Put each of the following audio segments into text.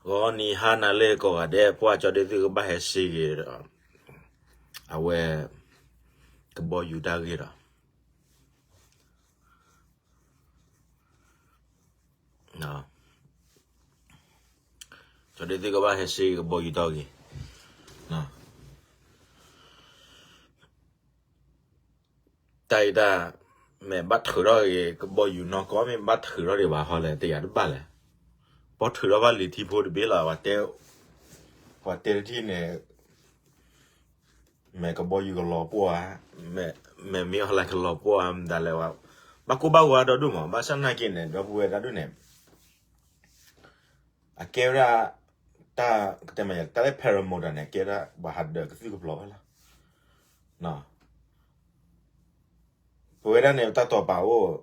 ဂီၤနံၤဟါနၤလၢကိးဂၤဒဲး ပှၤကၠီဒ့သုကဘၣ်ဟဲစ့ဂ့ၤဒီး အဝဲ ကဘီယူၤတၢ်ဂ့ၢ်ဒီး ကၠီဒ့သုကဘၣ်ဟဲစ့ဂ့ၤကဘီယူၤတၢ်ဂ့ၢ် တၢ်အံၤတၢ် မ့ၢ်ဘၣ်ထုးထီၣ်ဂ့ၤ ကဘီယူၤနီၢ်ကီၢ် မ့ၢ်ဘၣ်ထုးထီၣ်ဒံးဘၣ်ဟီလဲၣ် တယၤတဘၣ်လဲၣ်. ပှၤထုးထီၣ်ဘၣ်လံာ်ထံဖိတဘ့ၣ်လီၤ ပှၤတဲတထံၣ်န့ၣ် မ့ၢ်ကဘီယူၤကလီၤပှီၢ်ဧါ, မ့ၢ်မ့ၢ်အီၤလၢကလီၤပှီၢ်ဧါ မတၤလဲၣ်ဝဲ, ဘၣ်ကိၢ်ဘၣ်ဂီၤဒီဒူၣ်မး ဘၣ်ဆၣ်နာ်က့န့ၣ် ဒီပုၢ်ဝဲၢ်တၢ်ဒူၣ်န့ၣ် အကဲဝဲဒၣ် တၢ်ကတဲမးယၤ တၢ်လၢ paramotor န့ၣ် ကဲဒၣ်ပှၤဟးဒၢးကသုၣ်ကပျီၤဝဲလီၤ. ပဝဲဒၣ်န့ၣ် ပတၢ်တိာ်ပာ်အိၣ်,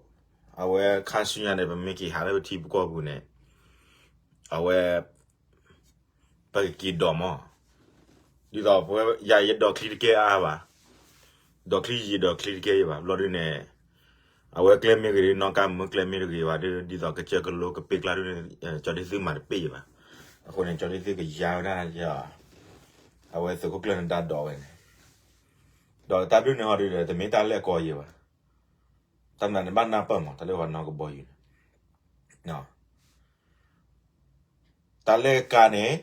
အဝဲခါဆူညါန့ၣ် ပမ့ၢ်က့ၤဟးလၢပထံပကီၢ်ပူၤန့ၣ် အဝဲ ပကက့ၤဒိးမး, ဒ်သိးပဝဲယၤယဒိးချံတကဲအါဘၣ်, ဒိးချံယံာ်ဒိးချံတကဲယံာ်ဘၣ် ဘျီဒုန့ၣ် အဝဲကျဲမ့ၢ်ဂ့ၤဒုနီၢ်ကါမုၢ်ကျဲမ့ၢ်တဂ့ၤဘၣ်ဒု ဒ်သိးကစၢၢ်ကလိကပ့ၢ်ကျါဒုန့ၣ် ကၠီဒ့သုမၤတပ့ၢ်ယံာ်ဘၣ်. အဃိန့ၣ် ကၠီဒ့သုကယါဝဲဒၣ် အဝဲသုးခိၣ်ကျၢၢ်န့ၣ်တၢ်ဒိးဝဲန့ၣ်, ဒီးတၢ်ဒုန့ၣ်ဟီဒုဒီး တမ့ၢ်တၢ်လဲၢ်ကီယံာ်ဘၣ်. တၢ်မၤန့ၣ်ဘၣ်နၢ်ပၢၢ်မး တၢ်လၢပှၤနီၢ်ကဘီယူၤန့ၣ် တၢ်လၢကါန့ၣ်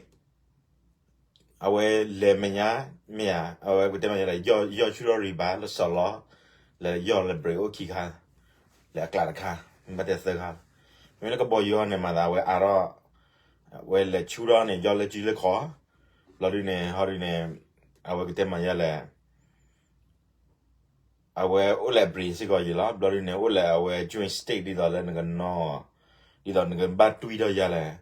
အဝဲလဲၤမဲာ်ညါ မ့ၢ်ဧါ, အဝဲပတဲမ့ၢ်ယၤလဲၣ် ယီၢ်ဆူၣ်ထီၣ်ရံဘၣ်လၢစီၤလီၤ, လၢယီၢ်လၢ brake အိၣ်ခံခါ, လၢအကျးတခါ, မ့ၢ်ဘၣ်တဲသၢခါ, မ့မ့ၢ်လၢကဘီယူၤအံၤန့ၣ် မၤသးအဝဲအါထီၣ်, အဝဲလဲၤဆူၣ်ထီၣ်န့ၣ် ယီၢ်လၢကံလၢခီ, ဘျီဒုန့ၣ် ဟီဒုန့ၣ် အဝဲကတဲမ့ၢ်ယၤလဲၣ် အဝဲအိၣ်လၢ brake စ့ၢ်ကီးယံာ်လီၤ. ဘျီဒုန့ၣ် အိၣ်လၢအဝဲ joystick ဒ်သိးလၢနကနီၤ, ဒ်သိးနကဘၣ်တွံၢ်ထီၣ်ယၤလဲၣ်,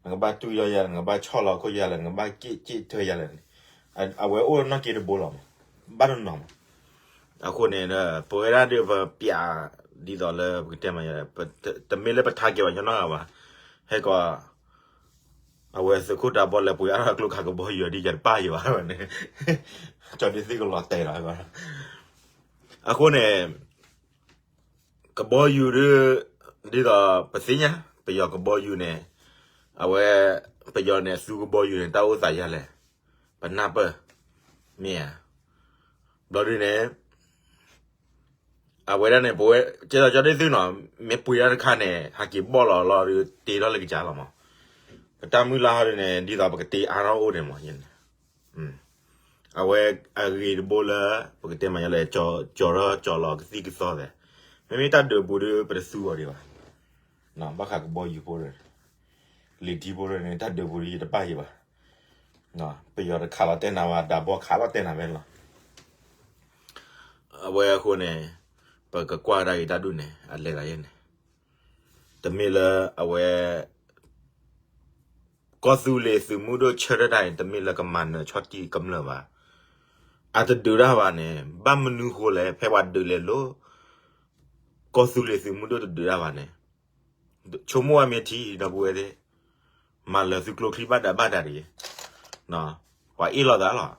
နကဘၣ်တွံၢ်ထီၣ်ယၤလဲၣ်, နကဘၣ်ဆီၣ်လီၤခိၣ်ယၤလဲၣ်, နကဘၣ်က့ၣ်က့ၣ်ထၢယၤလဲၣ်န့ၣ်, အဝဲအိၣ်နီၣ်က့တဘိလီၤမး, ဘၣ်တနီၤမး. အဃိန့ၣ် ပဝဲဒၣ်ဒုးပပျး ဒ်သိးလၢပကတဲမ့ၢ်ယၤလဲၣ်, တမ့ၢ်လၢပထါက့ၤပှၤကညီနီတဂၤဘၣ်, ဟဲကီး အဝဲသုးခိၣ်တၢ်ဘီလဲၤပှ့ၤအါထီၣ်ကျိခးကဘီယူၤဒ်ယတပၣ်ယံာ်ဘၣ်န့ၣ်, ကၠီဒ့သုကလီၤတဲာ်လီၤ. အဃိန့ၣ် ကဘီယူၤဒုး ဒ်သိးပသ့ၣ်ညါ ပယီၤကဘီယူၤန့ၣ် အဝဲ ပယီၤန့ၣ် အသူကဘီယူၤန့ၣ် တၢ်အိၣ်သးယၤလဲၣ်, ပနၢ်ပၢၢ်, မ့ၢ်ဧါ, ဘျီဒုန့ၣ် အဝဲဒၣ်န့ၣ် ပဝဲ ကဲသိးကၠီဒ့သုနီၤ မ့ၢ်ပှ့ၤတၢ်တခါန့ၣ် ဟးက့ၤဘီၣ်လီၤလီၤဒုး တ့ထီၣ်လၢကစၢ်လီၤမး, ပတၢ်မုၢ်လၢ်ဟီဒုးန့ၣ် ဒ်သိးပကတ့အါထီၣ်အိၣ်န့ၣ်မး အဝဲအဂ့ၤတဘိလၢ ပကတဲမ့ၢ်ယၤလဲၣ် ကၠီထီၣ်ကၠီလီၤကသံၣ်ကသီသဲး, မ့မ့ၢ်တၢ်ဒုးပူၤဒုး ပတသူအီၤဒံးဘၣ်, ဘၣ်ဃးကဘီယူၤဖိ လံာ်ထံဖိန့ၣ် တၢ်ဒုးပူၤဒုးယတပၣ်ယံာ်ဘၣ်, ပယီၤတခးလီၤတဲာ်နၤဘၣ် ဒၣ်ဘီခးလီၤတဲာ်နၤဖဲန့ၣ်လီၤ. အဝဲအဃိန့ၣ် ပကကွၢ်ကဒါက့ၤတၢ်ဒ်န့ၣ် အလဲၤသးယဲန့ၣ်, တမ့ၢ်လၢအဝဲ ကီၢ်သူလ့ၤသုးမုၢ်ဒိၣ်ဆၢထၢၣ်တၢ်အံၤ တမ့ၢ်လၢကမၤနၢၤဆီၣ်တံၢ်ကမျၢၢ်ဘၣ်, အတဒုးတၢ်ဘၣ်န့ၣ် ဘၣ်မနုၤဃိလဲၣ် ဖဲပှၤဒုးလဲၤလိၤ ကီၢ်သူလ့ၤသုးမုၢ်ဒိၣ်တဒုးတၢ်ဘၣ်န့ၣ်, ဆိကမိၣ်ဝဲမ့ၢ်ထံဒီပုၢ်ဝဲၢ်သ့ၣ်, မၤလၢာ်သုကျိချံဘၣ်ဒၣ်ဘၣ်ဒၣ်တဂ့ၤ, ပှၤအ့ၣ်လိာ်သးလီၤ,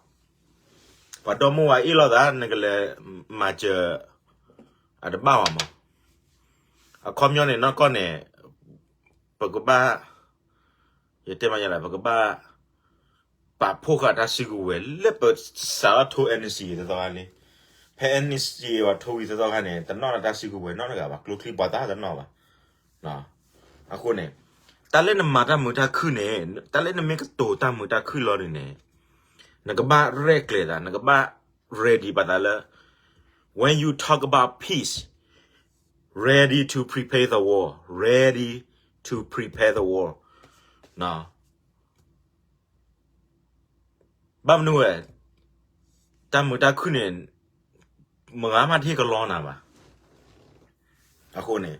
ပှၤဒီမိၢ်ဝၤအ့ၣ်လိာ်သး နကလဲၤမၤစၢၤ အတဘၣ်ဘၣ်မး, အခီပညီန့ၣ် နီၢ်ကီၢ်န့ၣ် ပကဘၣ် ယတဲမ့ၢ်ယၤလၢ ပကဘၣ် ပာ်ဖှိၣ်ဃာ်တၢ်စုကဝဲၤ လၢပစးထီၣ်ထိ NCA သီသီခါလံ, ဖဲ NCA ပှၤထိဝံၤသီသီခါန့ၣ် တနီၣ်လၢတၢ်စုကဝဲၤနီတဂၤဘၣ်, ကျိချံပှၤသၣ်တနီၣ်ဘၣ်. အဃိန့ၣ် တၢ်လၢနမၤတၢ်မုာ်တၢ်ခုၣ်န့ၣ် တၢ်လၢနမ့ၢ်ကတိၤတၢ်မုာ်တၢ်ခုၣ်လီၤန့ၣ်န့ၣ် နကဘၣ်ရဲၣ်ကျဲၤသး နကဘၣ် ready ပာ်သးလၢ when you talk about peace, ready to prepare the war, ready to prepare the war. ဘၣ်မနုၤဝဲ တၢ်မုာ်တၢ်ခုၣ်န့ၣ် မုၢ်ဂၤမးတဟ့ၣ်ကလီနၤဘၣ်. အဃိန့ၣ်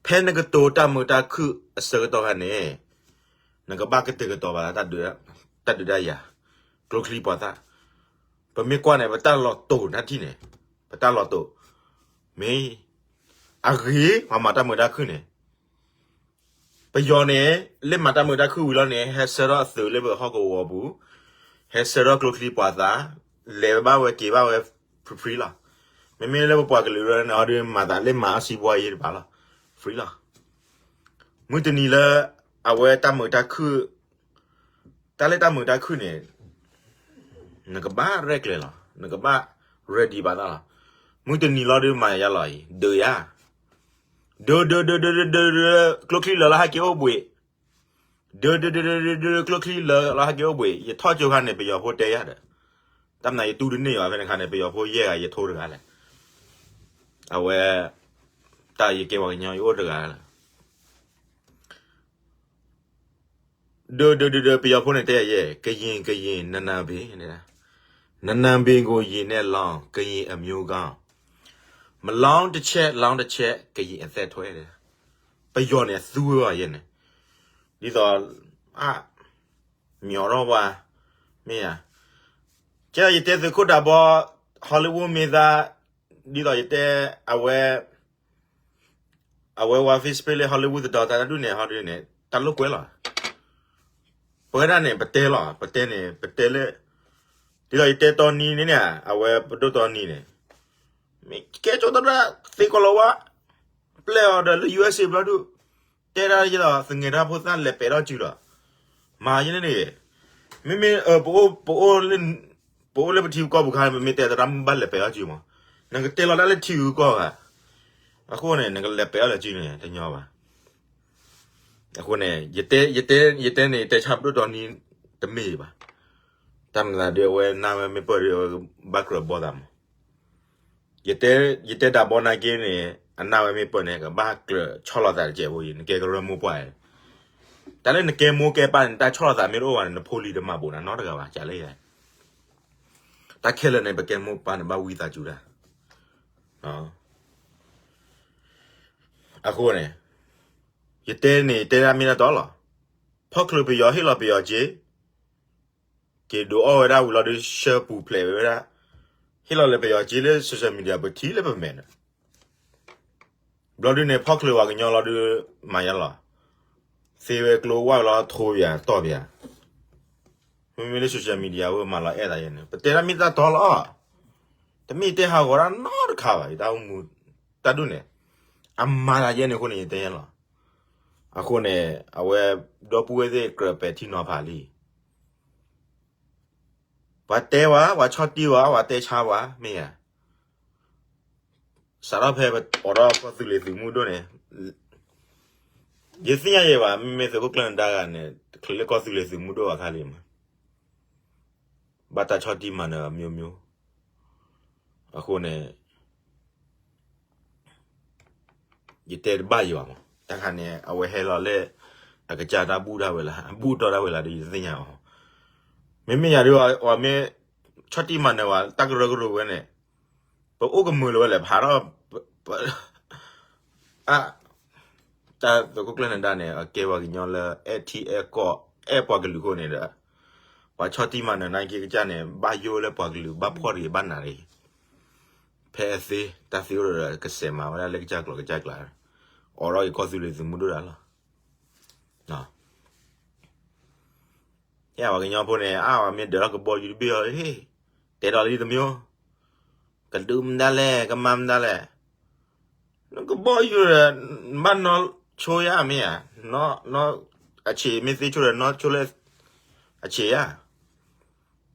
ဖဲနကတိၤတၢ်မုာ်တၢ်ခုၣ်အဆၢကတီၢ်ခါန့ၣ် နကဘၣ်ကတဲာ်ကတီၤဘၣ် တၢ်ဒုးတၢ်ယၤ ကျိချံပှၤသၣ်, ပမ့ၢ်ကွၢ်န့ၣ် ပတၢ်လီၤတိာ်နၢ်ထံၣ်န့ၣ် ပတၢ်လီၤတိာ် မ့ၢ် အဂ့ၤ ပှၤမၤတၢ်မုာ်တၢ်ခုၣ်န့ၣ် ပယီၤန့ၣ် လၢမၤတၢ်မုာ်တၢ်ခုၣ်ဝံၤလီၤန့ၣ် ဟဲဆှၢထီၣ်အသုးလၢပဟီၣ်ကဝီၤပူၤ, ဟဲဆှၢထီၣ်ကျိချံပှၤသၣ်, လဲၤဘၣ်ဝဲက့ၤဘၣ်ဝဲ free free လီၤ. မ့မ့ၢ်လၢပပှၤကလုာ်ရၢန့ၣ် ဟီဒုးမၤသးလၢမၤအါစံးပှၤယံၤတပၤလီၤ free လီၤ. မုၢ်တနံၤလၢ အဝဲတၢ်မုာ်တၢ်ခုၣ် တၢ်လၢတၢ်မုာ်တၢ်ခုၣ်န့ၣ် နကဘၣ်ရဲၣ်ကျဲၤလီၤ, နကဘၣ် ready ဘၣ်သးလီၤ. မုၢ်တနံၤလီၤဒုးမၤယၤလီၤအံၤ ဒုးယၤ, ဒုးဒုးဒုးဒုးဒုးဒုးဒုး ကျိချံလၢာ်လီၤဟဲက့ၤအိၣ်ဘှံး, ဒုးဒုးဒုးဒုးဒုးဒုး ကျိချံလၢာ်လီၤဟဲက့ၤအိၣ်ဘှံး, ယထီၣ်ကၠိခါန့ၣ် ပယီၤဖိတဲယၤဒီး, တၢ်မနုၤယတူၢ်တန့ၢ်ယၤဘၣ် ဖဲန့ၣ်ခါန့ၣ် ပယီၤဖိယဲၢ်ဂၤ ယထိတဂၤလဲၣ်, အဝဲ တၢ်ယကဲပှၤကညီယအိၣ်တဂၤလၢ ဒုးဒုးဒုးဒုး ပယီၤဖိန့ၣ်တဲယဲၢ် ကရင် ကရင် နနၢ်ဘ့ၣ် နနၢ်ဘ့ၣ် ကို ရင် နဲ့ လောင်း ကရင် အမျိုးကောင်း, မလောင်းတစ်ချက် လောင်းတစ်ချက် ကရင် အသက်ထွက် ပယီၤန့ၣ် အသူဝဲဘၣ်ယဲၢ်န့ၣ်, ဒ်သိး အ မျော်တော့ပှၤ မ့ၢ်ဧါ, ကဲယတဲသုးခိၣ်ဒးဘီ Hollywood မ့ၢ်သး, ဒ်သိးယတဲ အဝဲ အဝဲဝၤ Facebook လၢ Hollywood သဒီးတၢ်တဒူၣ်န့ၣ် ဟီဒုန့ၣ် တၢ်လိာ်ကွဲလီၤ. ပဝဲဒၣ်န့ၣ် ပတဲလီၤ ပတဲန့ၣ် ပတဲလၢ ဒ်သိးယတဲတီနံန့ၣ်န့ၣ် အဝဲပဒိၣ်တီနံန့ၣ် မ့ၢ်ကဲကၠိတရၣ်သ့ကီးလီၤဝါ ပျဲအီၤဒီးလၢ ယူအက်စ်အေ ဘျီဒု တဲဒၣ်ယဲဒီး သငဲးတၢ်ဖိသၣ်လဲၤပဲာ်ထီၣ်စုလီၤ. မၤယဲန့ၣ်န့ၣ် မ့မ့ၢ် ပအိၣ်လၢပထံပကီၢ်ပူၤခါ ပမ့ၢ်တဲသရၣ်မုၣ်ဘၣ်လဲၤပဲာ်ထီၣ်စုမး, နကတဲလီၤတၢ်လၢထံဂုၤကီၢ်ဂၤ, အဃိန့ၣ် နကလဲၤပဲာ်ထီၣ်လၢစုန့ၣ် တညီဘၣ်. အဃိန့ၣ် ယတဲ ယတဲ ယတဲန့ၣ် ယတဲဆၣ်ပဒိၣ်တီနံတမ့ၢ်ဘၣ်. တၢ်မၤသးဒ်အဝဲနၢ်ဝဲမ့ၢ်ပၢၢ်ဒီး အဝဲဘၣ်ကြၢးဘီသးမး. ယတဲ ယတဲဒးဘီနာ်က့န့ၣ် အနၢ်ဝဲမ့ၢ်ပၢၢ်န့ၣ် ကဘၣ်ကြၢးဆီၣ်လီၤသးတကဲးဖိအံၤ နကဲကရၢမိၢ်ပှၢ်အံၤ, တၢ်လၢနကဲမိၢ်ကဲပၢ်န့ၣ် တၢ်ဆီၣ်လီၤသးမ့ၢ်တအိၣ်ဘၣ်န့ၣ် နဖိလံၤတမၤဘူးနၤနီတဂၤဘၣ် ကးလၢယၤ တၢ်ခဲလၢာ်န့ၣ် ပကဲမိၢ်ပၢ်န့ၣ် ဘၣ်ဝံသးစူၤတၢ်. အဃိန့ၣ် ယတဲန့ၣ် ယတဲဒၣ်မ့ၢ်တၢ်တီလီၤ. ဖီၣ်ချုးပယီၤဟ့ၣ်လီၤပယီၤစ့ က့ၤဒုးအီၣ်ဝဲဒၣ်ဝံၤလီၤဒုး ဆှၢပူၤဖျဲးဝဲဒၣ်, ဟ့ၣ်လီၤလၢပယီၤစ့လၢ social media ပထံၣ်လၢပမဲာ်န့ၣ် ဘျီဒုန့ၣ် ဖီၣ်ချုးပှၤကညီလီၤဒုး မၤယါလီၤ, သ့ဝဲကျိဝဲလီၤ ထိပၠးတီၢ်ပၠး, မ့မ့ၢ်လၢ social media ဝဲမၤလီၤအဲၣ်သးယဲန့ၣ် ပတဲဒၣ်မ့ၢ်တၢ်တီလီၤ. တမ့ၢ်တဲဟးဂီၤတၢ်နီတခါဘၣ် ယတၢ်အိၣ်မူ တၢ်ဒ်န့ၣ် အမၤသးယဲန့ၣ်အဃိန့ၣ် ယတဲယဲလီၤ. အဃိန့ၣ် အဝဲ ဒီပုၢ်ဝဲၢ်သ့ၣ်ကြၢးပဲာ်ထံနီၤဖးလံ ပှၤတဲဝဲ ပှၤဆီၣ်တံၢ်ဝဲ ပှၤတဲဆါဝဲ မ့ၢ်ဧါ. စးထီၣ်ဖဲပအိးထီၣ်ကီၢ်သူလ့ၤသုးမုၢ်ဒိၣ်န့ၣ် ယသ့ၣ်ညါယဲဘၣ် မ့မ့ၢ်သုးခိၣ်ကျၢၢ်နဒါဂၤန့ၣ် တချုးလၢကီၢ်သူလ့ၤသုးမုၢ်ဒိၣ်အခါလံမး ဘၣ်တၢ်ဆီၣ်တံၢ်မၤနၢၤအမျိုးမျိုး အဃိန့ၣ် ယတဲတဘၣ်ယံၤဘၣ်မး တၢ်ခါန့ၣ် အဝဲဟဲလီၤလၢ အကစၢ်တၢ်ဘူၣ်ဒၣ်ဝဲလၢ အဘူၣ်တီၢ်ဒၣ်ဝဲလၢဒီး ယတသ့ၣ်ညါအီၤ. မ့မ့ၢ်ယၤဒ် ပှၤမ့ၢ် ဆီၣ်တံၢ်မၤနၢၤဝဲ တၢ်ကရၢကရိဝဲန့ၣ် ပအိၣ်ကမုာ်လၢၤဝဲလဲၣ် ဖးထီၣ် အ တၢ်သုးခိၣ်ကျၢၢ်နဒါန့ၣ် အကဲပှၤကညီလၢ အဲၣ်ထံအဲၣ်ကီၢ် အဲၣ်ပှၤကလုာ်အဃိန့ၣ်ဒီး ပှၤဆီၣ်တံၢ်မၤနၢၤနာ်က့ကစၢ်န့ၣ် ဘၣ်ယိၣ်လၢပှၤကလုာ် ဘၣ်ဖှီၣ်တဂ့ၤ ဘၣ်နးတဂ့ၤ ဖဲအသ့ တၢ်သ့အိၣ်ဒီး ကစဲးမၤဝဲဒၣ်လၢကစၢ်ကျိာ်ကစၢ်ကျါ အိးထီၣ်က့ၤကီၢ်သူလ့ၤသုးမုၢ်ဒိၣ်တၢ်လီၤ. ယဲပှၤကညီဖိန့ၣ် အါ ပှၤမ့ၢ်ဒၢးထီၣ်ကဘီယူၤတဘ့ၣ်အီၤ ဟ့ၣ် တဲဒီးလံတမံၤ ကဒုးမတၤလဲၣ် ကမၤမတၤလဲၣ် နကဘီယူၤဒီး နဘၣ်နီၢ်ဆိယါမ့ၢ်ဧါ, နီၢ် နီၢ် အဆံးမ့ၢ်သ့ဆိဒီး နီၢ်ဆိလၢ အဆံးယါ,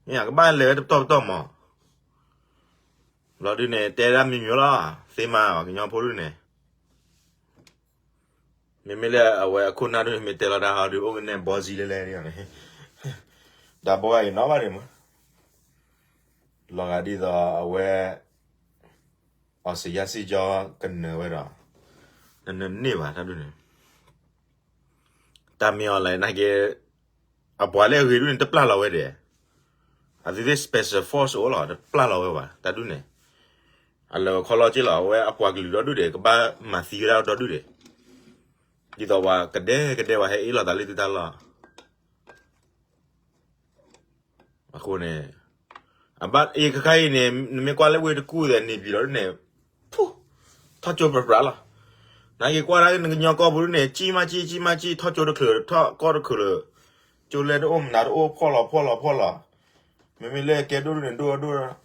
မ့ၢ်ဧါ ကဘၣ်လဲၤဝဲတပတီၢ်ပတီၢ်မး, ဘျီဒုန့ၣ် တဲဒၣ်မံၤမံၤလီၤ, သ့မၤပှၤကညီဖိဒုန့ၣ် မ့မ့ၢ်လၢအဝဲအခိၣ်နၢ်ဒုန့ၣ် မ့ၢ်တဲလီၤတၢ်ဟီဒု အိၣ်ကနဲၣ်ဘီစံလၢလဲၣ်န့ၣ်, တၢ်ဘီအံၤနီၢ်ဘၣ်ဒံးမး, လီၤဂာ်ဒ်သိးအဝဲ အီစံယါစံကၠီကနၢၤဝဲဒီး နနၢၤန့ၢ်ဘၣ်တၢ်ဒုန့ၣ်, တၢ်မ့ၢ်အီၤလဲၣ်နာ်က့ အပှၤလၢအဂ့ၤဒုန့ၣ် တပျၢ်လီၤဝဲဒီး အသုသ့ၣ် special force အိၣ်လီၤ တပျၢ်လီၤဝဲဘၣ် တၢ်ဒုန့ၣ်, အလၢခီလီၤက့လီၤ အဝဲအပှၤကလုာ်ဒီဒုဒီး ကဘၣ်မၤသံဝဲဒၣ်ဒီဒုဒီး, ဒ်သိးပှၤကဒဲကဒဲပှၤဟဲအ့ၣ်လိာ်သးလၢသုတၢ်လီၢ် အဃိန့ၣ် အဘၣ်အံၤခါခါအံၤန့ၣ် နမ့ၢ်ကွၢ်လၢဝ့ၢ်တကူၣ်သဲးန့ၣ် ပျံၤလီၤဒုန့ၣ် ထီၣ်ကၠိပြးပြးလီၤ, နာ်က့ကွၢ်ဒၣ်ကညီကီၢ်ပူၤဒုန့ၣ် ကံမးကံ ကံမးကံ ထီၣ်ကၠိတချုး ထီၣ်ကီၢ်တချုးလၢ ကၠိလဲတအိၣ်မနုၤတအိၣ်ဖှီၣ်လီၤဖှီၣ်လီၤဖှီၣ်လီၤ, မ့မ့ၢ်လၢကဲဒိၣ်ဒုန့ၣ် ဒိၣ်ဒိၣ် နီၢ်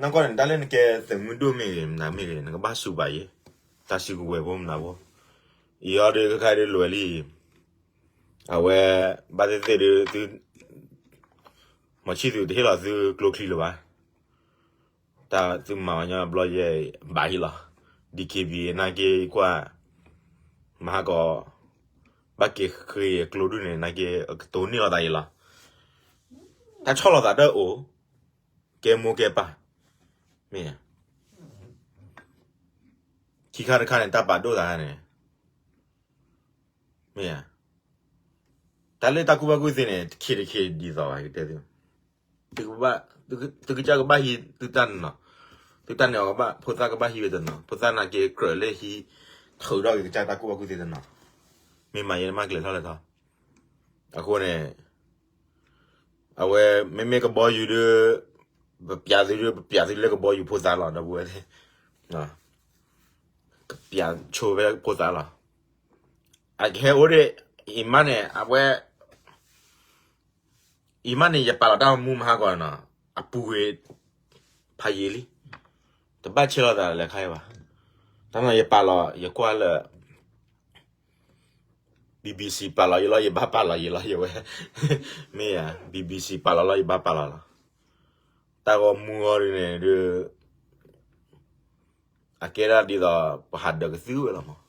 ကီၢ်န့ၣ် တၢ်လၢနကဲသုးမုၢ်ဒိၣ်မ့ၢ်ဂ့ၤ မနုၤမ့ၢ်ဂ့ၤ နကဘၣ်စူးဘၣ်ယဲ, တၢ်စုကဝဲၤဖိမနုၤဖိ, အံၤအီၤဒုးခါခါဒုးလွဲၤလံ, အဝဲ ဘၣ်သ့ၣ်သ့ၣ်ဒုး သု မီၤဆံၣ်သူးတဟ့ၣ်လီၤသုကျိချံလၢၤဘၣ်. တၢ်သုမၤဝဲညီဘျီယဲၢ်ဘၣ်ဟံၣ်လီၤ. ဒံၣ်ခ့ဘံၣ်နာ်က့ကွၢ် မၤဟါကီး ဘၣ်က့ၤဃ့ကျိဒုၣ်န့ၣ် နာ်က့ကတိၤန့ၢ်လီၤသးအံၤလီၤ. တၢ်ဆီၣ်လီၤသးတၢ်အိၣ် ကဲမိၢ်ကဲပၢ် မ့ၢ် ခံခါတခါန့ၣ် တၢ်ပာ်ဒိၣ်သးန့ၣ် မ့ၢ်ဧါ. တၢ်လၢတၢ်ကူၣ်ဘၣ်ကူၣ်သ့န့ၣ် တခ့တခ့ဒ်သိးဘၣ် ကတဲသု, သုကစၢ်ကဘၣ်ဟံးသုတၢ်တနီၤ, သုတၢ်န့ၣ်အီၤကဘၣ် ဖိသၣ်ကဘၣ်ဟံးဝဲတနီၤ, ဖိသၣ်နာ်က့ကြၢးလၢဟံး ထုးထီၣ်က့ၤကစၢ်တၢ်ကူၣ်ဘၣ်ကူၣ်သ့တနီၤ, မ့ၢ်မၤယဲန့ၣ်မးကျဲၤထီၣ်လဲၤထီၣ်, အဃိန့ၣ် အဝဲမ့မ့ၢ်ကဘီယူၤဒီး ပပျးသုဒီး ပပျးသုလၢကဘီယူၤဖိသၣ်လီၤ ဒီပုၢ်ဝဲၢ်သ့ၣ်, ကပျးဆိဖဲဖိသၣ်လီၤ. အကဟဲအိၣ်ဒီး အံၤမးန့ၣ် အဝဲ အံၤမးန့ၣ် ယပာ်လီၤတၢ်မူမဟါကီးနီၤ, အပူၤကွံာ် ဖးယံာ်လံ, တဘၣ်ဆဲးလီၤသးလၢခါအံၤဘၣ်. တၢ်မၤယပာ်လီၤ ယကွၢ်လၢ BBC ပာ်လီၤယလီၤ ယဘၣ်ပာ်လီၤယလီၤ ယဝဲ, မ့ၢ်ဧါ, BBC ပာ်လီၤလီၤ ယဘၣ်ပာ်လီၤလီၤ. တၢ်ဂီၤမူအီၤဒ်န့ၣ်ဒီး အကဲဒၣ်ဒ်သိး ပဟးဒၢးကသုၣ်ဝဲလီၤမး,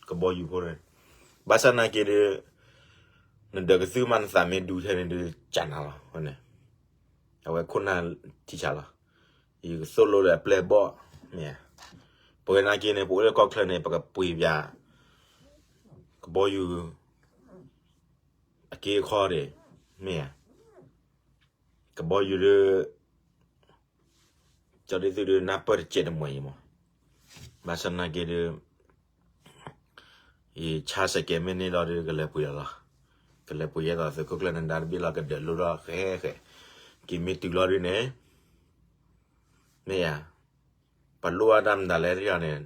ကဘီယူၤဖိန့ၣ်, ဘၣ်ဆၣ်နာ်က့ဒီး နဒၢးကသုၣ်မး နသးမ့ၢ်ဒူထဲန့ၣ်ဒီး ကနၤလီၤန့ၣ်, အဝဲခိၣ်နၢ်ထံဆးလီၤ, ယကသိၣ်လိလၢအပျဲၢ်ဘီၣ်, မ့ၢ်ဧါ, ပဝဲနာ်က့န့ၣ် ပအိၣ်လၢကီၢ်ချၢန့ၣ် ပကပှ့ၤပၠး ကဘီယူၤ အက့အခီန့ၣ်, မ့ၢ်ဧါ, ကဘီယူၤဒီး ကၠီဒ်သုဒီး နၢ်ပၢၢ်တစဲးတမှဲၤအံၤမး, ဘၣ်ဆၣ်နာ်က့ဒီး ယဆါစဲးကဲးမ့ၢ်န့ၢ်လီၤဒီး ကလဲၤပှ့ၤလီၤလီၤ, ကလဲၤပှ့ၤယဲသိးသုးခိၣ်ကျၢၢ်နဒါတဘ့ၣ်လီၤ ကဒၢးလိၣ်ထီၣ်ဃဲဃဲ, က့ၤမ့ၢ်တုၤလီၤဒ်န့ၣ်, မ့ၢ်ဧါ, ပလိၣ်ဘၣ်တၢ်မတၤလဲၣ်တယၤန့ၣ်,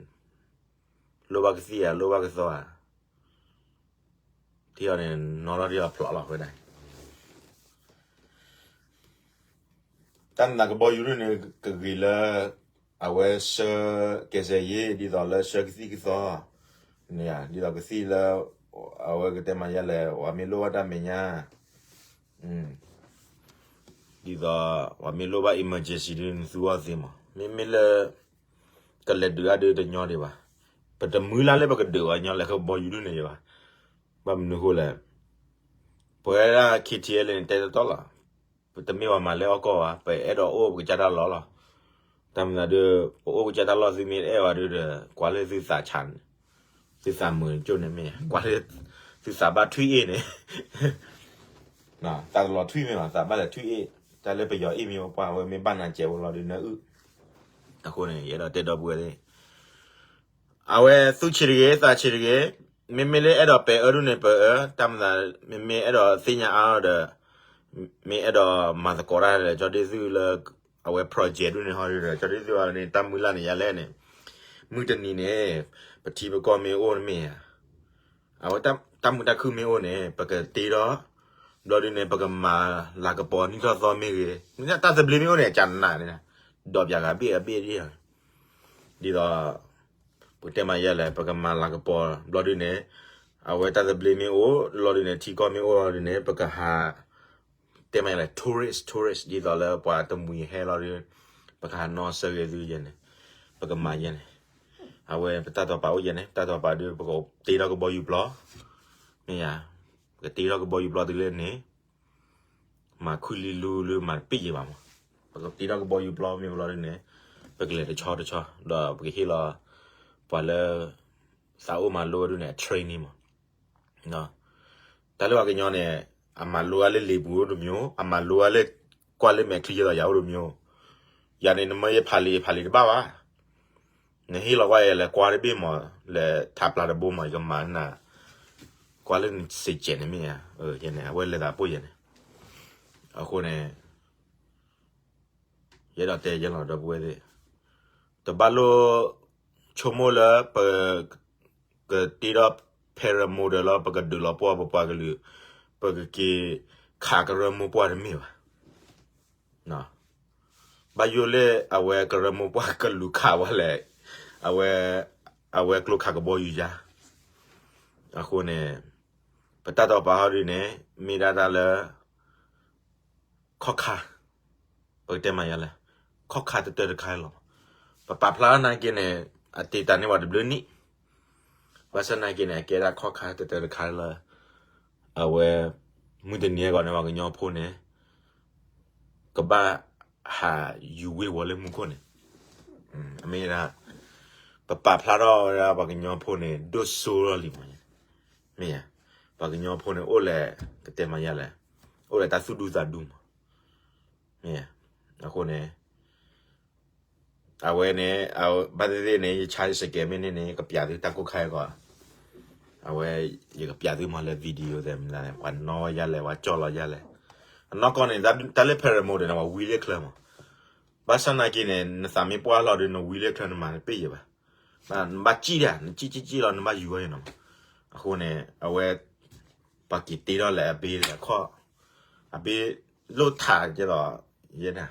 လိၣ်ဘၣ်ကသံၣ်ဧါ လိၣ်ဘၣ်ကသီဧါ ထံအီၤန့ၣ် နီၣ်ထီၣ်ထံအီၤဖျိးလီၤဝဲဒၣ်, တၢ်မၤကဘီယူၤဒ်န့ၣ် ကဂ့ၤလၢ အဝဲဆှၢ ကဲစဲးယ့ ဒ်သိးလၢဆှၢကသံၣ်ကသီ, န့ၣ် ဒ်သိးကသံၣ်လၢ အဝဲကတဲမၤယဲလဲၣ် ပှၤမ့ၢ်လိၣ်ဘၣ်တၢ်မဲာ်ညါ ဒ်သိး ပှၤမ့ၢ်လိၣ်ဘၣ် emergency ဒ်နသူအီၤသ့မး မ့မ့ၢ်လၢ ကလဲၤဒုးအါဒုးတညီဒံးဘၣ်, ပတမုၢ်လၢ်လၢပကဒုးအီၤညီလၢကဘီယူၤဒ်န့ၣ်ဘၣ်, ဘၣ်မနုၤဃိလဲၣ်, ပဝဲဒၣ် KTLA န့ၣ် တဲတတီလီၤ, ပတမ့ၢ်ပှၤမၤလဲၢအီၣ်ကီၢ်ဘၣ်, ပအဲၣ်ဒိးအိၣ်ပကစၢ်တၢ်လီၢ်လီၤ, တၢ်မၤဒီး ပအိၣ်ကစၢ်တၢ်လီၢ်သုမ့ၢ်တအဲၣ်ဘၣ်ဒုးဒီး ကွၢ်လၢသုသးဆးန့ၣ်, သုသးမုာ်ကၠိၣ်န့ၣ်မ့ၢ် ကွၢ်လၢ သုသးဘၣ်ထွံၣ်အ့ၣ်န့ၣ် သးတလီၤထွံၣ်မ့ၢ်ဘၣ် သးဘၣ်လဲၤထွံၣ်အ့ၣ်, တၢ်လၢပယီၤအ့ၣ်မ့ၢ်ပှၤဝဲမ့ၢ်ဘၣ်နၤစဲးဖိလီၤဒုးနအုၣ်, အဃိန့ၣ် ယအဲၣ်ဒိးတဲဒီပုၢ်ဝဲၢ်သ့ၣ်, အဝဲသူၣ်ဆံးတဂ့ၤ သးဆံးတဂ့ၤ, မ့မ့ၢ်လၢအဲၣ်ဒိးပဲာ်အၢဒုးန့ၣ် ပအၢ, တၢ်မၤသး မ့မ့ၢ်အဲၣ်ဒိးသ့ၣ်ညါအါဒီး မ့ၢ်အဲၣ်ဒိးမၤသကိးတၢ်ဒီး ကၠီဒ်သုလၢ အဝဲ project ဒုးန့ၣ်ဟီဒုးဒီး ကၠီဒ်သုအီၤန့ၣ် တၢ်မုၢ်လၢ်န့ၣ်ယၤလဲၣ်န့ၣ်, မုၢ်တနံၤန့ၣ် ပထံပကီၢ်မ့ၢ်အိၣ်န့ၣ်မ့ၢ်ဧါ, အဝဲတၢ်မုာ်တၢ်ခုၣ်မ့ၢ်အိၣ်န့ၣ် ပကတ့ထီၣ်, ဘျီဒုးန့ၣ် ပကမၤလၤကပီၤနံၣ်ထီၣ်သီမ့ၢ်ဂ့ၤ, မ့ၢ်တၢ်သဘျ့မ့ၢ်အိၣ်န့ၣ် ကနးန့ၣ်, ဒီးပျးဂၤဘ့ၣ်အဘ့ၣ်ဒ်, ဒ်သိး ပကတဲမၤယဲလဲၣ် ပကမၤလၤကပီၤ ဘျီဒုးန့ၣ်, အဝဲတၢ်သဘျ့မ့ၢ်အိၣ် လီၤဒုးန့ၣ် ထံကီၢ်မ့ၢ်အိၣ်လီၤဒုးန့ၣ် ပကဟး တဲမၤယဲလဲၣ် tourist tourist ဒ်သိးလၢပှၤတမှံၤဟဲလီၤဒုး, ပကဟးနီၣ်ဆၢဂ့ၤသုယဲန့ၣ်, ပကမၤယဲန့ၣ်, အဝဲပတၢ်တီာ်ပာ်အိၣ်ယဲန့ၣ် ပတၢ်တီာ်ပာ်ဒုး ပကတ့ထီၣ်ကဘီယူၤပျီ, မ့ၢ်ဧါ, ပကတ့ထီၣ်ကဘီယူၤပျီတုၤလၢန့ၣ် မၤခုၣ်လံလူလူမၤတပ့ၢ်ယံၤဘၣ်မး, ပကတ့ထီၣ်ကဘီယူၤပျီမ့ၢ်ဘျီဒုးန့ၣ်, ပကလဲၤတဆီတဆီ ဒီးပကဟ့ၣ်လီၤ ပှၤလၢ သးအိၣ်မၤလိဝဲဒုးန့ၣ် အ training မး, တၢ်လၢပှၤကညီန့ၣ် အမၤလိဝဲလၢလံာ်ပူၤအိၣ်တမံၤ, အမၤလိဝဲလၢ ကွၢ်လၢမဲာ်ချံယဲသိးယၤအိၣ်တမံၤ, ယၤန့ၣ် နမ့ၢ်ယဖးလံာ်ယဖးလံာ်တဘၣ်ဘၣ် နဟ့ၣ်လီၤကွၢ်ယဲလဲၤကွၢ်တဘ့ၣ်မး, လဲၤထးပျၢ်တဘိမး ယကမၤနၤ, ကွၢ်လၢနစံးကဲးန့ၣ်မ့ၢ်ဧါ, ယဲန့ၣ် အဝဲလဲၤသးပိၢ်ယဲန့ၣ်, အဃိန့ၣ် ယအဲၣ်ဒိးတဲယဲလီၤဒီပုၢ်ဝဲၢ်သ့ၣ်, တဘၣ်လိၣ် ဆိကမိၣ်လၢပ ကတ့ထီၣ် paramotor လီၤ ပကဒုးလီၤပှီၢ်ပပှၤကလုာ်, ပကက့ၤခးကရၢမိၢ်ပှၢ်တမ့ၢ်ဘၣ် ဘၣ်ယိၣ်လၢအဝဲကရၢမိၢ်ပှၢ်ကလူၤခးဝဲလဲၣ်, အဝဲ အဝဲကျိခးကဘီယူၤယါ, အဃိန့ၣ် ပတၢ်တီာ်ပာ်ဟီဒုးန့ၣ် မ့ၢ်ဒၣ်တၢ်လၢ ခီၣ်ခါ ပကတဲမၤယၤလဲၣ်, ခီၣ်ခါတတၢတခါလီၤ. ပပာ်ဖျါနာ်က့န့ၣ် အတ့တၢ်န့ၢ်ဝဲတဘျုးနံၣ်, ဘၣ်ဆၣ်နာ်က့န့ၣ် အကဲဒၣ်ခီၣ်ခါတတၢတခါလၢ အဝဲ မုၢ်တနံၤအဂီၢ်န့ၣ် ပှၤကညီဖိန့ၣ် ကဘၣ်ဟးယူၤဝ့ၤဝီၤလၢမူခိၣ်န့ၣ်, အမ့ၢ်ဒၣ် ပပာ်ဖျါထီၣ်ဝဲဒၣ်ပှၤကညီဖိန့ၣ် ဒိၣ်စိလီၤလံမး, မ့ၢ်ဧါ, ပှၤကညီဖိန့ၣ်အိၣ်လဲၣ် ကတဲမၤယၤလဲၣ်, အိၣ်လဲၣ်တၢ်သူၣ်ဒူသးဒူမး, မ့ၢ်ဧါ, အဃိန့ၣ် အဝဲန့ၣ် ဘၣ်သ့ၣ်သ့ၣ်န့ၣ် ယဆါယစကဲးမ့ၢ်န့ၣ်န့ၣ် ကပျးသုတၢ်ကိၢ်ခါအဂီၢ်, အဝဲ ယကပျးသုမးလၢ video သဲးမနုၤလဲၣ် ပှၤနီၣ်ဝဲယၤလဲၣ် ပှၤကၠီၣ်လီၤယၤလဲၣ်, အနီၢ်ကီၢ်န့ၣ် တၢ်လၢ promote န့ၣ် ပှၤဝံလၢချၢမး, ဘၣ်ဆၣ်နာ်က့န့ၣ် နသးမ့ၢ်ပှၢ်လီၤဒီး နဝံလၢချၢနမၤတပ့ၢ်ယဲၢ်ဘၣ်, နဘၣ်စံၣ်ဒၣ် နစံၣ်စံၣ်စံၣ်လီၤ နဘၣ်ယူၤဝဲန့ၣ်နီၤ, အဃိန့ၣ် အဝဲ ပှၤက့ၤတ့ထီၣ်လဲၣ်အဘ့ၣ်လဲၣ်ခီၣ်, အဘ့ၣ်လိၣ်ထးကဲလီၤ, ယဲဒၣ်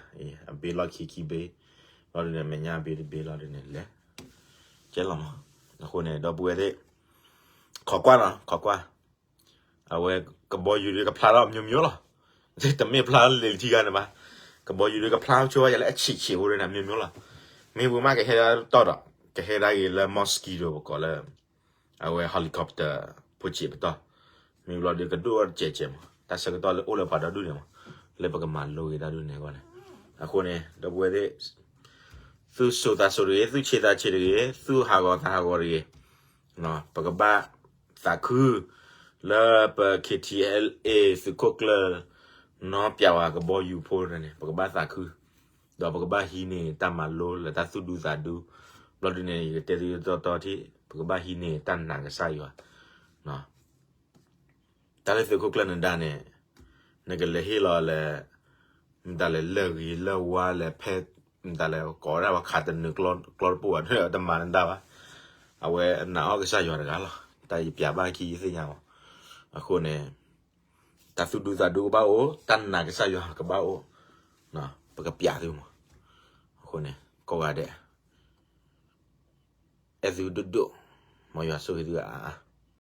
အဘ့ၣ်လီၢ်ခံခံဘ့ၣ်, လီၤဒုးန့ၣ် မဲာ်ညါဘ့ၣ်တဘ့ၣ်လီၤဒုးန့ၣ်လဲၣ်, ကဲလီၤမး, အဃိန့ၣ် ဒီပုၢ်ဝဲၢ်သ့ၣ် ခိးကွၢ်နီၤ ခိးကွၢ်, အဝဲကဘီယူၤဒုးကဖျါထီၣ် မျိုးမျိုး လီၤ, တမ့ၢ်ဖျါလၢလံာ်ထံဂၤန့ၣ်ဘၣ်, ကဘီယူၤဒုးကဖျါဆိဝဲယၤလၢအဆံးဆံးဖိဒ်န့ၣ် မျိုးမျိုး လီၤ, မ့ၢ်ဝံၤမးကဟဲဒၣ်တီၢ်ဒီး ကဟဲဒၣ်ဂ့ၤလၢ mosquito ပကိးလၢ အဝဲ helicopter ဖိဆံးပတီၢ်, မ့ၢ်ဘျီဒုးကဒိၣ်ထီၣ်တစဲးစဲးမး တၢ်ဆၢကတီၢ်လၢအိၣ်လၢပှၤဒီဒူၣ်န့ၣ်မး, လၢပကမၤလိဂ့ၤတၢ်ဒ်န့ၣ်အဂီၢ်န့ၣ်, အဃိန့ၣ် ဒီပုၢ်ဝဲၢ်သ့ၣ် သူၣ်စိၤသးစိၤတဂ့ၤ သူၣ်ဆံးသးဆံးတဂ့ၤ သူၣ်ဟးဂီၤသးဟးဂီၤတဂ့ၤ, ပကဘၣ်သးခု လၢပ KTLA သုးခိၣ်ကျၢၢ် နီၢ်ပၠးဝၤကဘီယူၤဖိန့ၣ် ပကဘၣ်သးခု, ဒီးပကဘၣ်ဟံးန့ၢ်တၢ်မၤလိလၢတၢ်သူၣ်ဒူသးဒူ, ဘျီဒုးန့ၣ် ယကတဲသုတီတီထံၣ် ပကဘၣ်ဟံးန့ၢ်တၢ်နာ်ကစၢ်ယွၤ, တၢ်လၢသုးခိၣ်ကျၢၢ်နဒါန့ၣ် နကလဲၤဟ့ၣ်လီၤလဲၣ်, မတၤလဲၣ်လၢၢ်ဂ့ၤလၢၢ်ဝါလဲၣ်ဖဲ မတၤလဲၣ်ကိးဝဲဒၣ်ပှၤခးတနုာ်ကျီတပိၢ်ဘၣ် တမၤနဒါဘၣ်, အဝဲနာ်အီၣ်ကစၢ်ယွၤတဂၤလီၤ, တၢ်ယပျးဘၣ်ခံယသ့ၣ်ညါမး, အဃိန့ၣ် တၢ်သူၣ်ဒူသးဒူကဘၣ်အိၣ် တၢ်နာ်ကစၢ်ယွၤကဘၣ်အိၣ်, ပကပျးသုမး, အဃိန့ၣ် ကိးဂၤဒဲး အဲၣ်သုဒိၣ်ဒိၣ်, မ်ယွၤဆိၣ်ဂ့ၤသုအါအါ